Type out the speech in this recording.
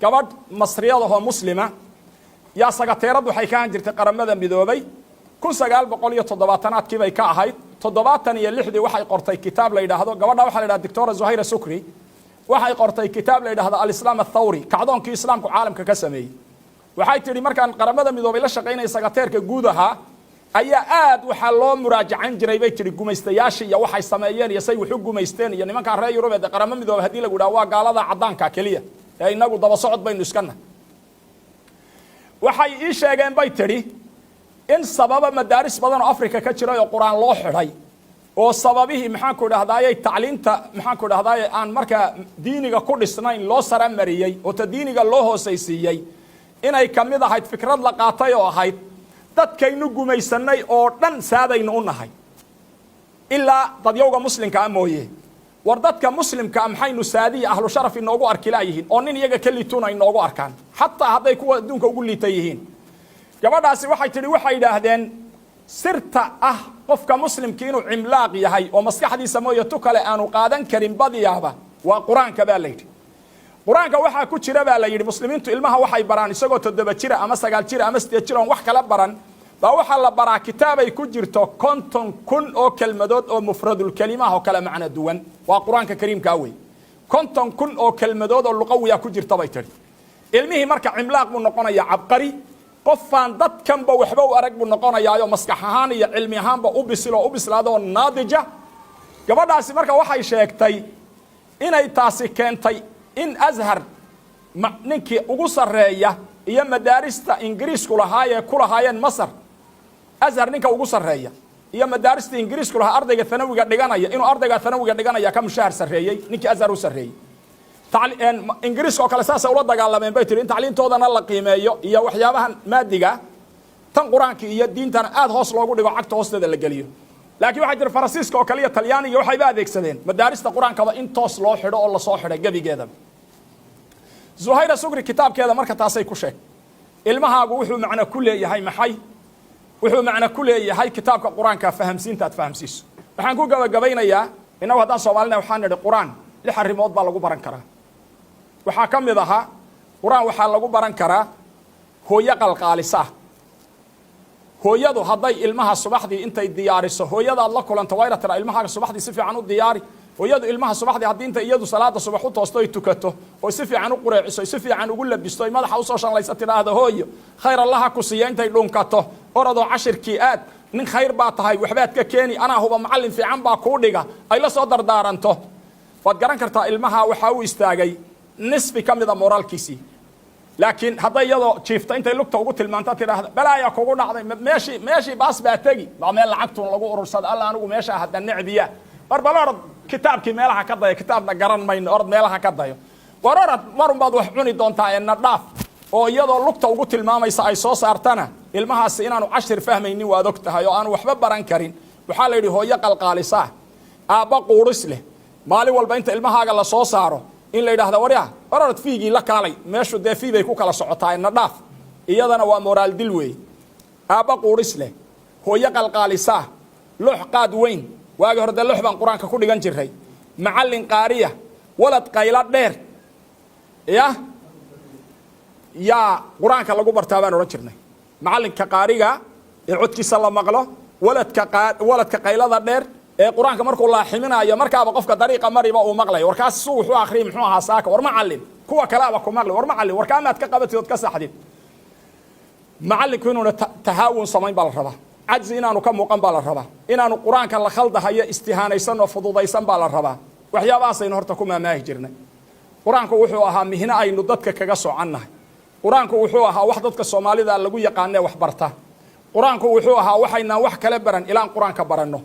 Gabadh Masriyadahoo Muslima yaa sagateerad waxay ka ahaan jirtay Qaramada Midoobay. 1970-aadkii bay ka ahayd. 76-dii waxay qortay kitaab la yidhaahdo, gabadha waxaa la yidhahda Doctora Zuhayra Sukri, waxay qortay kitaab la yidhahdo الإسلام الثوري, kacdoonkii Islaamku caalamka ka sameeyey. Waxay tidhi, markaan Qaramada Midoobay la shaqaynaya, sagateerka guud ahaa ayaa aad waxaa loo muraajacan jiray, bay tihi, gumaystayaashii iyo waxay sameeyeen iyo say wax u gumaysteen iyo nimankaa reer Yurubeed. Qaramo Midoobay haddii lagu yidhaha, waa gaalada caddaanka keliya ee inagu daba socod baynu iskana. Waxay ii sheegeen, bay tidhi, in sababa madaaris badan oo Africa ka jiray oo Qur-aan loo xidhay oo sababihii, maxaanku idhahdaaye, tacliinta, maxaanku idhahdaaye, aan markaa diiniga ku dhisnayn loo saramariyey oo ta diiniga loo hoosaysiiyey, inay ka mid ahayd fikrad la qaatay oo ahayd dadkaynu gumaysanay oo dhan saadaynu u nahay ilaa dadyowga Muslimkaa mooye. War dadka Muslimkaa maxaynu saadiya ahlu sharaf inoogu arki laayihiin oo nin iyaga ka liituna inoogu arkaan, xataa hadday kuwa adduunka ugu liita yihiin? Gabadhaasi waxay tidhi, waxay yidhaahdeen sirta ah qofka Muslimki inuu cimlaaq yahay oo maskaxdiisa mooye tu kale aanu qaadan karin badiyaaba waa Qur-aanka, baa la yidhi. Qur-aanka waxaa ku jira, baa la yidhi, Muslimiintu ilmaha waxay baraan isagoo 7 jira ama 9 jira ama 8 jir oon wax kala baran baa waxaa la baraa kitaabay ku jirto 50,000 oo kelmadood oo mufradulkelimaah oo kale macno duwan. Waa Qur-aanka Kariimkaa wey. 50,000 oo kelmadood oo luqawiya ku jirta, bay tidhi. Ilmihii marka cimlaaq buu noqonayaa, cabqari, qofaan dadkanba waxba u arag buu noqonayaayo, maskax ahaan iyo cilmi ahaanba u bisil oo u bislaado oo naadija. Gabadhaasi marka waxay sheegtay inay taasi keentay in Ashar ninkii ugu sarreeya iyo madaarista Ingiriisku lahaayee ku lahaayeen Masar, Ashar ninka ugu sarreeya iyo madaarista Ingiriisku lahaa, ardayga thanawiga dhiganaya inuu ardayga thanawiga dhiganaya ka mushahar sarreeyey ninkii Ashar u sarreeyey. Ingiriiska oo kale saasay ula dagaalameen, bay tihi, in tacliintoodana la qiimeeyo iyo waxyaabahan maadiga, tan Qur-aanka iyo diintana aad hoos loogu dhigo, cagta hoosteeda la geliyo. Laakiin waxaa jira Faransiiska oo kale iyo Talyaaniga, waxayba adeegsadeen madaarista Qur-aankaba in toos loo xidho oo lasoo xidhay gebigeedaba. Zuhayra Sugri kitaabkeeda marka taasay ku sheeg. Ilmahaagu wuxuu macno ku leeyahay maxay? Wuxuu macno ku leeyahay kitaabka Qur-aanka fahamsiinta aad fahamsiiso. Waxaan ku gabagabaynayaa, innagu haddaan Soomaalina waxaan nidhi Qur-aan lix arrimood baa lagu baran karaa. Waxaa ka mid ahaa, Qur-aan waxaa lagu baran karaa hooyo qalqaalisa. Hooyadu hadday ilmaha subaxdii intay diyaariso, hooyadaad la kulanta waa inaad tiraa, "Ilmahaaga subaxdii si fiican u diyaari." Hooyadu ilmaha subaxdii haddii intay iyadu salaada subax u toosto, ay tukato, oo si fiican u qureeciso, si fiican ugu labisto, ay madaxa usoo shanlayso, tidhaahdo, "Hooyo, khayr Allaha ku siiya," intay dhunkato, "Oradoo cashirkii aad, nin khayr baa tahay, waxbaad ka keeni, anaa huba, macallin fiican baa kuu dhiga," ay la soo dardaaranto, waad garan kartaa ilmaha waxaa u istaagay nisfi ka mida moraalkiisii. Laakiin hadday iyadoo jiifta intay lugta ugu tilmaanto tidhaahda, "Balaaya kugu dhacday, meeshii baas baa tegi, waa meel lacagtun lagu urursada, alla anigu meeshaa hadda necbiya, war bal orod kitaabkii meelaha ka dayo, kitaabna garan mayno, orod meelaha ka dayo, war orod, marun baad wax cuni doontaa ee na dhaaf," oo iyadoo lugta ugu tilmaamaysa ay soo saartana, ilmahaasi inaanu cashir fahmaynin waad og tahay oo aanu waxba baran karin. Waxaa la yidhi, hooyo qalqaalisaa, aabba quuris leh, maalin walba inta ilmahaaga la soo saaro in la yidhahda, "Waryaa, ororod, fiigii la kaalay, meeshu dee fii bay ku kala socotaa, na dhaaf," iyadana waa moraal dil weeye. Aabba quuris leh, hooyo qalqaalisaa, loox qaad weyn, waagi hore dee loox baan Qur-aanka ku dhigan jiray, macallin qaariya, walad qaylo dheer, ya yaa Qur-aanka lagu bartaa baan odhan jirnay. Macallinka qaariga ee codkiisa la maqlo, waladka qaylada dheer ee Qur-aanka markuu laaximinaayo markaaba qofka dariiqa mariba uu maqlayo, warkaas su wuxuu akhriyay, muxuu ahaa saaka, war macallin, kuwa kaleaba ku maqli, war macallin, warkaamaad ka qabatid ood ka saxdid. Macallinku inuuna tahaawun samayn baa la rabaa, cajzi inaanu ka muuqan baa la rabaa, inaanu Qur-aanka la khaldahayo istihaanaysan oo fududaysan baa la rabaa. Waxyaabahaasaynu horta ku maamaahi jirnay. Qur-aanku wuxuu ahaa mihno aynu dadka kaga soconnahay. Qur-aanku wuxuu ahaa wax dadka Soomaalida lagu yaqaanee wax barta. Qur-aanku wuxuu ahaa waxaynaan wax kale baran ilaan Qur-aanka baranno.